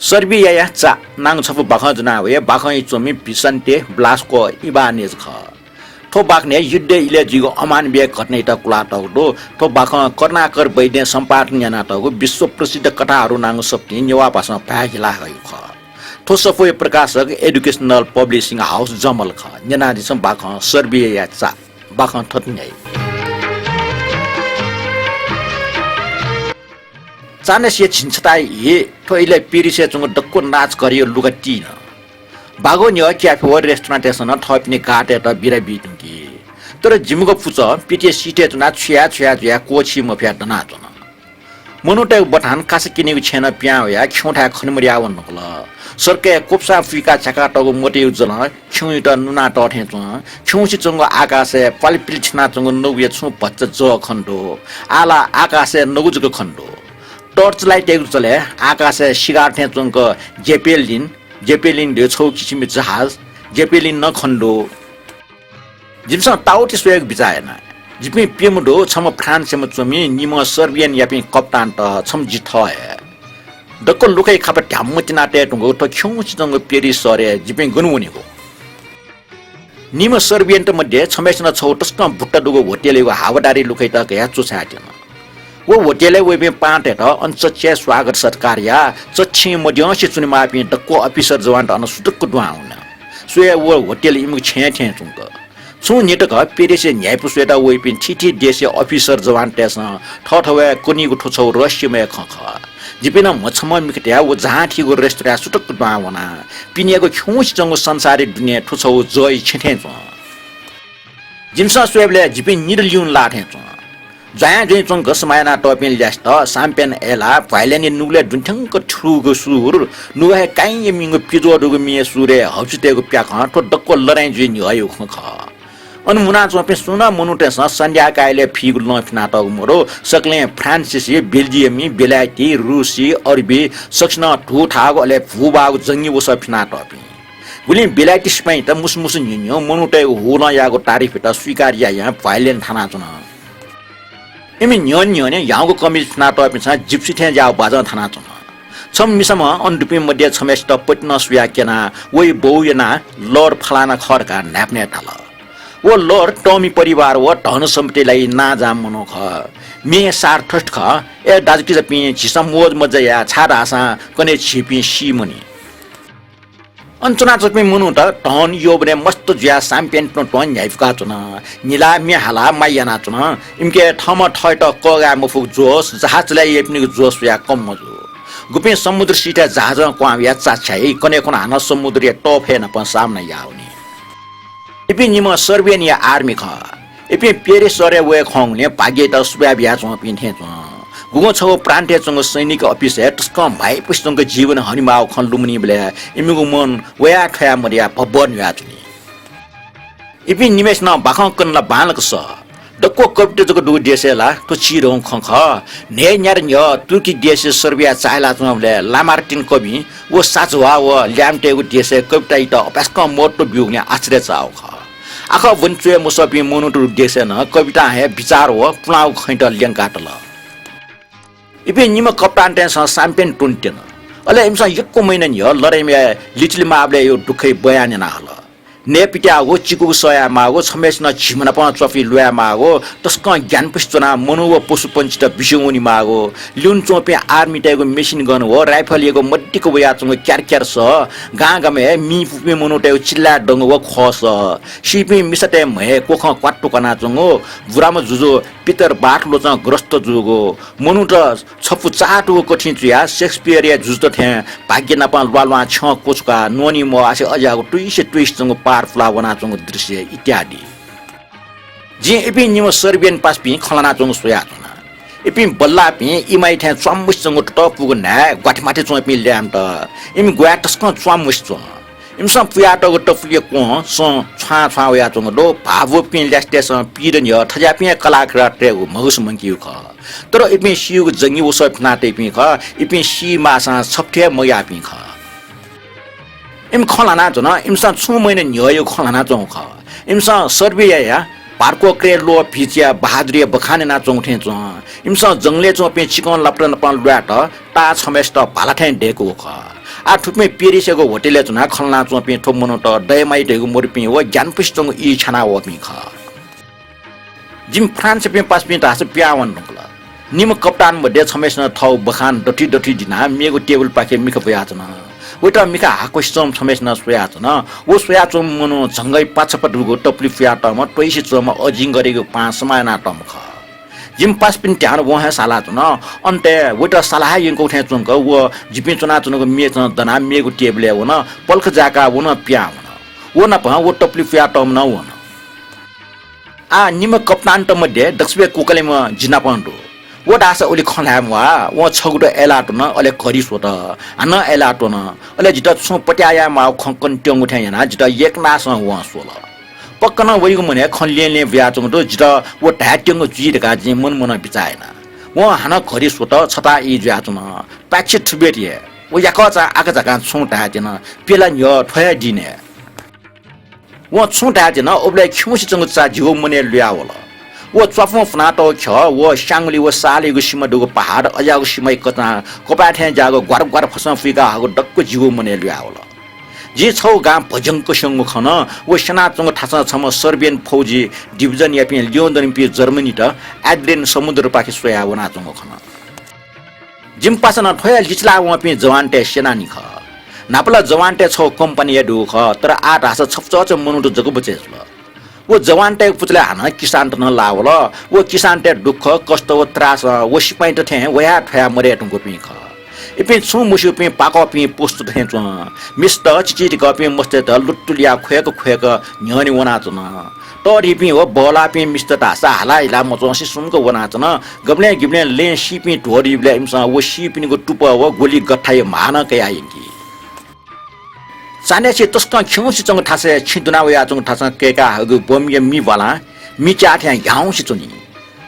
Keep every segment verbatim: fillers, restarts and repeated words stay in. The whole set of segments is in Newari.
सर्बियाया चा नांगु छपु बाखं ज्वना वया बाखंइ च्वंम्ह भिसन्ते ब्लास्को इबानेज खः। थ्व बाखनय् युद्धया इलय् जुइगु अमानवीय घटनायात कुलातःगु दु। थ्व बाखं करुणाकर वैद्यं सम्पादन यानातःगु विश्व प्रसिद्ध कथाहरू नांगु सफुतिं नेवाः भाषां भाय् हिला हयागु खः। थ्व सफूया प्रकाशक एजुकेशनल पब्लिसिङ हाउस जमल खः। न्यनादिसँ बाखं सर्बियाया चा। बाखं थथे न्ह्याइ। चान्हय्‌सिया झिंछताया ई थ्व इलय् पेरिसय् च्वंगु दक्व नाचघरया लुगा तीन। बागः न्ह्यः क्याफे व रेस्टुरान्टय्‌सं नं थःपिनि गाःतय्‌त बिदा बीधुंकी। तर जिमिगु पुचः पितिया सिथय् च्वनाः छुया छुया जुयाः क्वःछी मफयाः दनाच्वन। मनूतय्‌गु बथान कासा क्यनीगु छेँनं पिहां वयाः खिउँथाय् खने मदयाः वने धुंकल। सडकय् क्वपुसां पुइकाः झाकातःगु मतय्‌गु जलं खिउँयात नुना तः थें च्वं। खिउँसे च्वंगु आकाशय् प्वालिपिलि थिनाच्वंगु नगुया छुं भचा जः खने दु। आः ला आकाशय् नगु जक खने दु। टर्च लाइटयागु जलय् आकाशय् सिगार थें च्वंक जेपेलिन, जेपेलिन धइगु छगू किसिमया जहाज, जेपेलिन नं खने दु। जिमिसं ताःति स्वयेगु बिचाः याना। जिपिं प्यम्ह दु, छम्ह फ्रान्सयाम्ह च्वमि, निम्ह सर्बियनयापिं कप्तानत, छम्ह जि थः हे। दक्व लुखय् खापा ध्याम्म तिना तये धुंकूगु थ्व खिउँसे च्वंगु पेरिस शहरय् जिपिं गन वनेगु? निम्ह सर्बियनत मध्ये छम्हय्‌सिनं छगू तसकं बुट्टा दुगु होटेलयागु हवादारी लुखय्‌त कयाः च्वछाय् त्यन। व होटेलय् वइपिं पाहांतय्‌त अन चच्छि स्वागत सत्कार याः। चच्छि मद्यंसे च्वनेमाःपिं दक्व अफिसर जवानत अन सुतुक्क दुहां वन। स्वयाः व होटेल इमिगु छेँय् थें च्वंक। छुं न्हितक पेरिसय् न्ह्याइपु स्वयेत वइपिं थीथी देशया अफिसर जवानतय्‌सं थःथवय् कनीगु थ्व छगू रहस्यमय खँ खः। जिपिं नं म्हछम्ह मिखा तयाः व जहां थीगु रेस्टुरान्टय् सुतुक्क दुहां वना। पिनेगु खिउँसे च्वंगु संसारया दुने थ्व छगू जःया छेँ थें च्वं। जिमिसं स्वयेबलय् जिपिं निदँ ल्यूने लाः थें च्वं। ज्वाँय् ज्वइँच्वंक समाः यानातःपिं ल्यासेत साम्प्यान अय्‌लाः भायोलिनया नुगलय् दुने थ्यंक थुगु सुर, नुगः हे काइँया मिंगु पिज्वः दुगु मिया सुरय् हबिसतय्‌गु प्याखं थ्व दक्व लडाइँ जुइ न्ह्यःयागु खँ खः। अन मुनाच्वंपिं सुं नं मनूतय्‌सं सन्ध्याकालय् फीगु लं फिनातःगु मदु। सकलें फ्रान्सिसी, बेल्जियमी, बेलायती, रुसी, अरबी, सकसिनं धू थाःगु अले भूबाःगु जंगी वसः फिनातःपिं। गुलिं बेलायती सिपाइँत मुसु मुसु न्ह्यन्ह्यः मनूतय्‌गु हुलं याःगु तारिफयात स्वीकार यायां भायोलिन थानाच्वन। इमि न्ह्यःने न्ह्यःने ह्याउँगु कमिज फिनातःपिन्सं जिप्सी थें ज्याःगु बाजं थानाच्वन। छम्ह मिसाम्हं अन दुपिं मध्ये छम्हय्‌सित पतिनं सुयाः क्यनाः वया बौया नां लर्ड फलाना खः धकाः न्हाय्‌पनय् धाल। व लर्ड तःमि परिवार व धन सम्पत्तिया लागि नांजाःम्ह मनू खः। म्ये सार्थस्ट खः। अय् दाजुकिजापिं, झीसं मोजमज्जा याये, छाय्‌धाःसा कन्हय् झीपिं सी मनि। अन च्वनाच्वंपिं मनूत धन यौवनय् मस्त जुयाः साम्प्यान तुं तुं न्ह्याइपुकाच्वन। न्हिलाः म्ये हालाः माया यानाच्वन। इमिके थःम्हं थःत कःघाये मफुगु जोश, जहाज चले याइपिनिगु जोश वयाः कम मजू। गुपिं समुद्र सिथय् जहाजं क्वहां वयाः चाःछ्याइ, कन्हय् खुन्हु हानं समुद्रया तःफय् नाप सामना याः वनी। इपिं निम्ह सर्बियनया आर्मी खः। इपिं पेरिस शहरय् वये खंगुलिं भाग्ययात सुभाय् बियाच्वंपिं थें च्वं। गुगुं छगू प्रान्तय् च्वंगु सैनिक अफिसय् तसकं म्हाइपुसे च्वंक जीवन हनेमाःगु खँ लुमनीबलय् इमिगु मन वयाः थ्वयाः मदयाः भब्बः न्हुयाच्वनी। इपिं निम्हय्‌सिनं बाखं कन ला बांलाक सः। दक्व कविता जक दुगु देशय् ला थ्व चिधंगु खँ खः। न्हय्‌न्यादँ न्ह्यः तुर्की देशय् सर्बिया चाःहिलाच्वंबलय् लामार्टिन कविं व साझ्वाः व ल्याय्म्हतय्‌गु देशय् कवितायात अपाय्‌सकं महत्त्व ब्यूगुलिं आश्चर्य चाःगु खः। आखः ब्वने च्वये मसःपिं मनूतय्‌गु देशय् नं कवितां हे बिचाः व पुलांगु खँयात ल्यंकातल। इपिं निम्ह कप्तानतय्‌सं साम्प्यान तुं त्यन। अले इमिसं यक्व महिना न्ह्यः लडाइँया लिचिलिमाःबलय्‌यागु दुःखया बयान याना हल। नये पित्याःगु, चिकुगु सःयायेमाःगु, छम्हय्‌सिनं झिम्ह नाप च्वापुइ ल्वायेमाःगु, तसकं ग्यानापुसे च्वनाः मनू व पशुपंक्षीत बिस्युं वनेमाःगु, ल्यूने च्वंपिं आर्मीतय्‌गु मेसिन गन व राइफलयागु मदिक्क वयाच्वंगु क्यारक्यार सः, गांगामय् मिइ पुपिं मनूतय्‌गु चिल्लाय् दंगु व ख्वः सः, सीपिं मिसातय् म्हय् क्वखं क्वात्तु क्वानाच्वंगु, बुराम्ह जुजु पितर बाथलोचं ग्रस्त जूगु, मनूत छपु चाःतुगु कथिं चुयाः शेक्सपियरया जुजुत थें भाग्य नाप ल्वाल्वां छ्यं क्वछुकाः न्वनी म्वाःसे अज्याःगु तुइसे तुइसे च्वंगु पार पुलाः वनाच्वंगु दृश्य इत्यादि। जिं इपिं निम्ह सर्बियन पासापिं खँ ल्हानाच्वंगु स्वयाच्वना। इपिं बल्लाःपिं इमाइ थें च्वाम्मुसे च्वंगु ततःपुगु न्हाय् ग्वाथेमाथे च्वंपिं ल्याय्म्हत। इमि ग्वाये तसकं च्वाम्मुसे च्वं। इमिसं पुयातःगु तपुलिया क्वं सँ छ्वां छ्वां वयाच्वंगु दु। भाःब्वःपिं ल्यासेतय्‌सं पीदँ न्ह्यः थज्याःपिं हे कलाकृतितय्‌गु म्हगस मंकीगु खः। तर इपिं सीगु जंगी वसः फिनातइपिं खः। इपिं सी माःसां छपु थें मग्याःपिं खः। इमि खँ ल्हानाच्वन, इमिसं छुं महिना न्ह्यःयागु खँ ल्हानाच्वंगु खः। इमिसं सर्बियाया भार्को क्रेलोभिचया बहादुरया बखान यानाच्वंगु थें च्वं। इमिसं जंगलय् च्वंपिं चिकं लापता नाप ल्वायेत ताः छम्हय्‌सित भाला थें दय्‌कूगु खः। आः थुपिं पेरिसयागु होटलय् च्वनाः खँ ल्हानाच्वंपिं थ्व मनूत दयेमाइ धइगु मदुपिं व ग्यानापुसे च्वंगु ई छ्यानावःपिं खः। जिमि फ्रान्सपिं पासापिं धाःसा पिहां वने धुंकल। निम्ह कप्तान मध्ये छम्हय्‌सिनं थःगु बखान दथुइ दथुइ दिनाः मेगु टेबलपाखे मिखा ब्वयाच्वन। वयात मिखा हाकुसे च्वंम्ह छम्हय्‌सिनं स्वयाच्वन। व स्वयाच्वंम्ह मनू झंगःया पाछापा दुगु टपुलि पुयातःम्ह त्वइसे च्वंम्ह अजिंगरयागु पां समाः यानातःम्ह खः। जिमि पासापिनि ध्यान वं हे सालाच्वन। अन्तय् वयात साला हे यंकूगु थें च्वंक व जिपिं च्वनाच्वनागु मेचं दनाः मेगु टेबलय् वन। पलख जाय्‌काः व नं पिहां वन। व नापं व टपुलि पुयातःम्ह नं वन। आः निम्ह कप्तानत मध्ये दक्वसिबय् कुकलेम्ह जि नाप दु। व धाःसा उलि खँ ल्हाये म्वाः। वं छगू दु अय्‌लाः त्वन, अले घडी स्वत। हानं अय्‌लाः त्वन। अले जितः छुं पत्याः याये माःगु खँ कनात्यंगु थें यानाः जितः यय्‌कनासं वं स्वल। पक्का नं वइगु मनय् खँ ल्यं ल्यं बुयाच्वंगु दु, जितः व धायेत्यंगु जुइ धकाः जिं मन मनं बिचाः याना। वं हानं घडी स्वत, छता ई जुयाच्वन। पाय्‌छि थुबेत हे। व याकःचां आकाझाकां छुं धायेत्यन, प्यला न्ह्यः थ्व हे दिनय्। वं छुं धायेत्यन, उबलय् खिउँसे च्वंगु चा जिगु मनय् लुयावल। व च्वापुं पुनातःगु ख्यः व स्याङ्गुलि व सालयागु सिमा दुगु पहाड अज्याःगु सिमाया कचां कपाय् थें ज्याःगु ग्वार ग्वार फसं पुइका हःगु दक्व जिगु मनय् लुयावल। जिं छगू गां भज्यंक स्यंगु खन। व स्यनाच्वंगु थासं छम्ह सर्बियन फौजी डिभिजनयापिं ल्यं दनिपिं जर्मनीत एड्रियन समुद्रपाखे स्वयाः वनाच्वंगु खन। जिमि पासा नं थ्व हे लिचिलाः वंपिं जवानतय् सेनानी खः। न्हापा ला जवानतय् छगू कम्पनी हे दुगु खः, तर आः धाःसा छपचःचा मनूत जक बचय् जुल। व जवानतय्‌गु पुचलय् हानं किसानत नं लाः वल। व किसानतय् दुःख, कष्ट व त्रासं व सिपाइँत थें वयाः थ्वयाः मदये धुंकूपिं खः। इपिं छुं मस्यूपिं पाकःपिं पशुत थें च्वं। मिस्त, चिचिधिकःपिं मस्तय्‌त लुतुलियाः ख्वय्‌क ख्वय्‌क न्ह्यःने वनाच्वन। तःधिपिं व बल्लाःपिं मिस्त धाःसा हालाहिला मच्वंसे सुम्क वनाच्वन। गबलें गिबलें लँय् सीपिं ध्वदीबलय् इमिसं व सीपिनिगु तुपः व ग्वलि गथाया म्हाः नं कयाः यंकी। चान्हय्‌से तसकं खिउँसे च्वंगु थासय् छिं दुना वयाच्वंगु थासं कय्‌का हःगु बमया मि बालां मि च्याः थें ह्याउँसे च्वनी।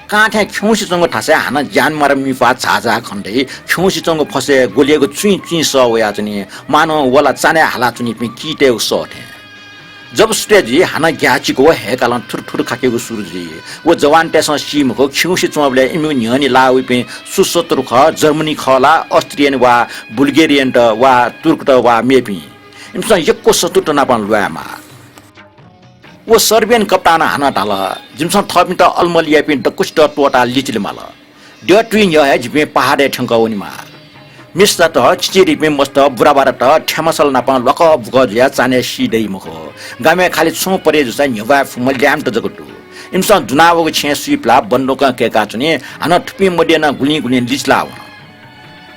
कां थें खिउँसे च्वंगु थासय् हानं ज्यानमारा मिपाः झाःझाः खने दइ। खिउँसे च्वंगु फसय् ग्वलियागु चुइँ चुइँ सः वयाच्वनी, मानं व ला चान्हय् हालाच्वनीपिं कीतय्‌गु सः थें। जब सुथय् जुइ, हानं ग्याःचिकु व हय्‌कालं थुरु थुरु खाकेगु सुरु जुइ। व जवानतय्‌सं सी मखु, खिउँसे च्वंबलय् इमिगु न्ह्यःने लाः वइपिं सु शत्रु खः, जर्मनी खः ला, अस्ट्रियन वा बुल्गेरियनत वा तुर्कत वा मेपिं। इमिसं यक्व शत्रुत नाप ल्वायेमाः। व सर्बियन कप्तानं हानं धाल, जिमिसं थःपिन्त अलमलि याइपिं दक्वसित त्वःताः लिचिले माल। द्यः तुइ न्ह्यः हे जिपिं पहाडय् थ्यंकः वनेमाः। मिस्तत, चिचिधिपिं मस्त, बुराबारात थ्यंमसल नाप ल्वाकः बुकः जुयाः चान्हय् सी दइ मखु। गामय् खालि छुं परे जूसा न्ह्यब्वये फुम्ह ल्याय्‌म्हत जक दु। इमिसं दुना वःगु छेँय् सुइपिलाः बन्दुकं कय्‌काच्वनी। हानं थुपिं मध्ये नं गुलिं गुलिं लिचिलाः वन।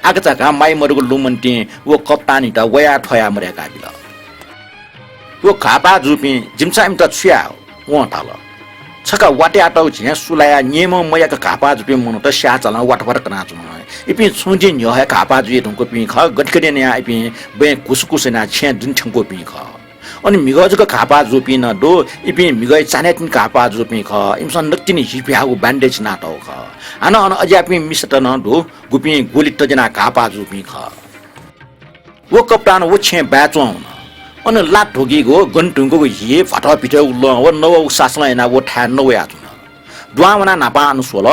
आकाझाकां माइ मदुगु लुमन्तिं व कप्तानयात वयाः थ्वयाः मदय्‌का बिल। व घाःपाः जूपिं, जिमिसं इमित छु याये? वं धाल, छकः वातयातःगु झिंय् सुलायाः नियमं मयाक घाःपाः जूपिं मनूत स्याःचालं वाथावाथा कनाच्वन। इपिं छुं दिं न्ह्यः हे घाःपाः जुइ धुंकूपिं खः, गथे गथे यानाः इपिं बँय् कुसुकुसु यानाः छेँय् दुने थ्यंकूपिं खः। अन म्हिगः जक घाःपाः जूपिं नं दु, इपिं म्हिगःया चान्हय् तिनि घाःपाः जूपिं खः, इमिसं नकतिनि हि पिहाःगु bandage नातःगु खः। हानं अन अज्याःपिं मिस्तत नं दु, गुपिं ग्वलि तज्यानाः घाःपाः जूपिं खः। व कप्तान व छेँय् बाय् च्वं वन। अन ला ध्वगीगु, गन धुंकूगु हि, भ्वाथः भिथःगु लं व नवःगु सासलं यानाः व थाय् नवयाच्वन। दुहां वनाः न्हापां अन स्वल।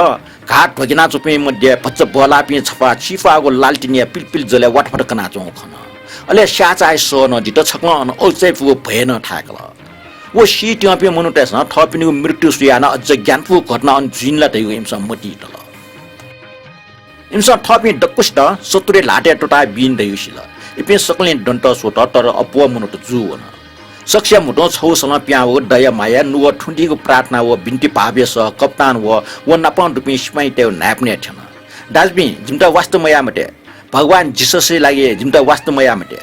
घाः ध्वगिनाच्वंपिं मध्ये भचा बल्लाःपिं छपाः चिपाःगु लालटिनया पिलपिल जलय् वाथावाथा कनाच्वंगु खन। अले स्याःचाःया सः नं दित, छकलं अन अल्चाइपुगु भय नं थाय्‌कल। व सीत्यंपिं मनूतय्‌सं थःपिनिगु मृत्यु स्वयाः नं अज्याःगु ग्यानापुगु घटना अन जुइन ला धइगु इमिसं मतिइ तल। इमिसं थःपिं दक्वसित शत्रुया ल्हातय् त्वःताः बीनि धइगु सिल। इपिं सकलें दन्त स्वत, तर अप्वः मनूत जू वन। सकसिया म्हुतुं छगू सलं पिहां वःगु दया माया, नुगः थुंदीगु प्रार्थना व बिन्ति भावया सः कप्तान व व नापं दुपिं सिपाइँतय्‌गु न्हाय्‌पनय् थ्यन। दाजुपिं, जिमित वास्ता मयाये मते। भगवान जिससया लागि जिमित वास्ता मयाये मते।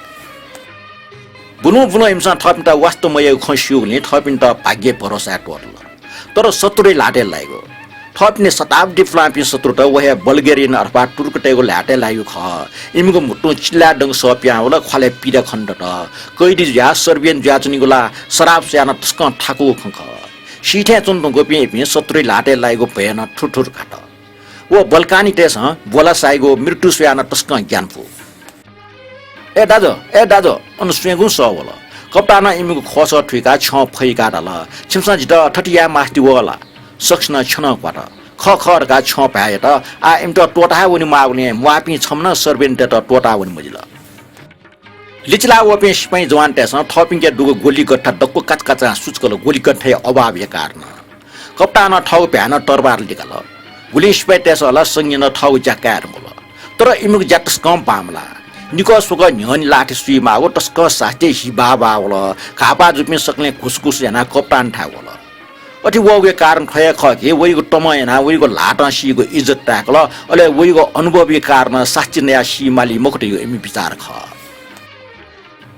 बुलुं बुलुं इमिसं थःपिन्त वास्ता मयाइगु खँ स्यूगुलिं थःपिन्त भाग्य भरोसाय् त्वःतल। तर शत्रुया ल्हातय् लाइगु। थःपिनि शताब्दी पुलांपिं शत्रुत व हे बल्गेरियन अथवा तुर्कतय्‌गु ल्हातय् लाइगु खः। इमिगु म्हुतुं चिल्लाय् दंगु सः पिहां वल, ख्वालय् पीडा खनेदत। कैदी जुयाः सर्बियन जुयाच्वनीगु ला सराप स्वयाः नं तसकं थाकूगु खँ खः। सी थें च्वने धुंकूपिं इपिं शत्रुया ल्हातय् लाइगु भयं नं थुरथुर घात। व बल्कानीतय्‌सं ब्वला साइगु मृत्यु स्वयाः नं तसकं ग्यानापु। ए दाजु, ए दाजु, अन स्वयेगुं सः वल। कप्तानं इमिगु ख्वःसः थुइकाः छ्यं फैकाः धाल, छिमिसं जितः थथे याये मास्ति वः ला? सकसिनं छ्यनं क्वात। खः खः धकाः छ्यं भाय् यात। आः इमित त्वःता हे वने माःगुलिं म्वाःपिं छम्हं नं सर्बियनतय्‌त त्वःता वने मजिल। लिचिला वःपिं सिपाइँ जवानतय्‌सं थःपिंके दुगु गोली गट्ठा दक्व काचाकाचां सुचुकल। गोली गट्ठाया अभावया कारणं कप्तानं थःगु भ्यानं तरबार लिकाल। गुलिं सिपाइँतय्‌सं ला संयनं थःगु ज्या काये धुंकल। तर इमिगु ज्या तसकं बांमलाः। निकः स्वकः न्ह्यःने लाथि सुइमाःगु तसकं सास्ती हिबाबाः वल। घाःपाः जूपिं सकलें घुसघुस यानाः कप्तानथाय् वल। अथे वःगुया कारण थ्व हे खः कि वइगु तमं यानाः वइगु ल्हातं सीगु इज्जत ताय्‌कल, अले वइगु अनुभवया कारणं सास्ती नयाः सीमाली मखु धइगु इमि बिचाः खः।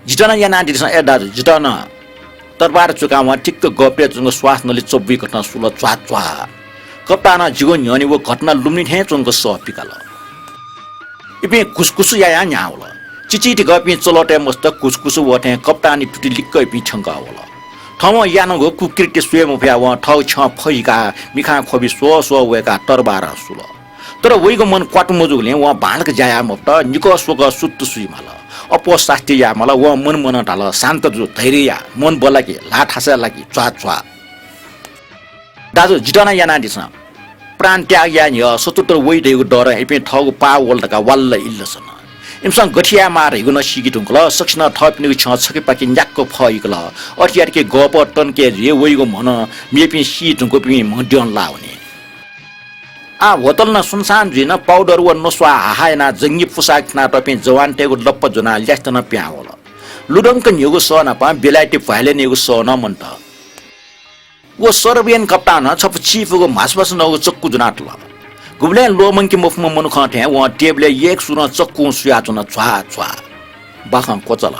जितः नं यानादिसँ, ए दाजु, जितः नं। तरबार चुकावं ठिक्क गःपतय् च्वंगु श्वास नली चब्बुइकथं सुल, च्वाः च्वाः। कप्तानं जिगु न्ह्यःने व घटना लुमनि थें च्वंगु सः पिकाल। इपिं घुसघुस यायां न्ह्यावल। चिचिधिकःपिं चलःतय् मस्त घुसघुस वःथें कप्तानया तुति लिक्क इपिं थ्यंकः वल। थःम्हं यानागु कुकृत्य स्वये मफयाः वं थःगु छ्यं फहिकाः मिखां ख्वबि स्वः स्वः वय्‌काः तरबारं सुल। तर वइगु मन क्वातु मजूगुलिं वं बांलाक ज्या याये मफुत। निकः स्वकः सुत्तु सुइमाल। अप्वः सास्ती यायेमाल। वं मनमनं धाल, शान्त जु, धैर्य या, मन बल्लाकि, ल्हाः थासय् लाकि, च्वाः च्वाः। दाजु, जितः नं यानादिसँ। प्राण त्याग याये न्ह्यः शत्रुत वइ धइगु डरं इपिं थःगु पाः वल धकाः वाल्ल इल्ल सन। इमिसं गथे यायेमाः धइगु नं सीके धुंकल। सकसिनं थःपिनिगु छ्यं छखेपाखे न्याक्क फहिकल। अथे यात कि गःपः तनके जुइ, वइगु म्हनं मेपिं सी धुंकूपिं म्हं द्यं लाः वनी। आः होटल नं सुनसान जुइन, पाउडर व नस्वाः हाहा यानाः जंगि पुसाक थुनातःपिं जवानतय्‌गु लप्पा ज्वनाः ल्यासेत नं पिहां वल। लुधंक न्ह्यःगु सः नाप बेलायती भ्वाय्‌लय् न्ह्यःगु सः नं मन्त। व सर्बियन कप्तानं छपु चिपुगु म्हासम्हास नःगु चक्कु ज्वनातल। गुबलें ल्वःमंके मफुम्ह मनुखं थें वं टेबलय् येकसुरं चक्कुं सुयाच्वन, झ्वाः झ्वाः। बाखं क्वचल।